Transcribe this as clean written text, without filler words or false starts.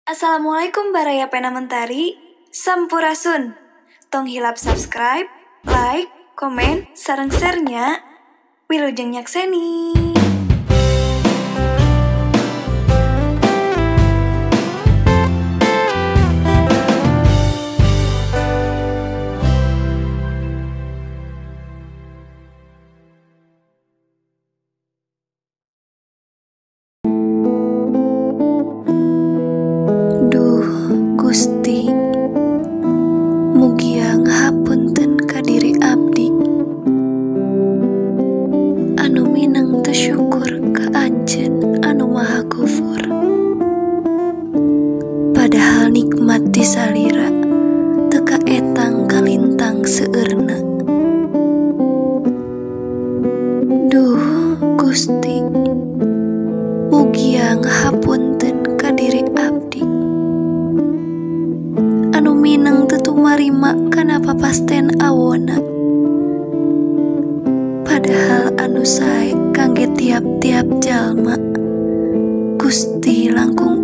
Assalamualaikum Baraya Pena Mentari, Sampurasun. Tong hilap subscribe, like, komen, sareng share-nya. Wilujeng nyakseni. Duh Gusti, mugia ngahapunten ka diri abdi anu mineng teu syukur ka Anjeun anu Maha Ghafur. Padahal nikmat disalira teu kaetang kalintang seueurna. Duh Gusti, mugia ngahapunten ka diri abdi anu mineng teu tumarima kana papasten awona. Padahal anu sae kangge tiap-tiap jalma, Gusti langkung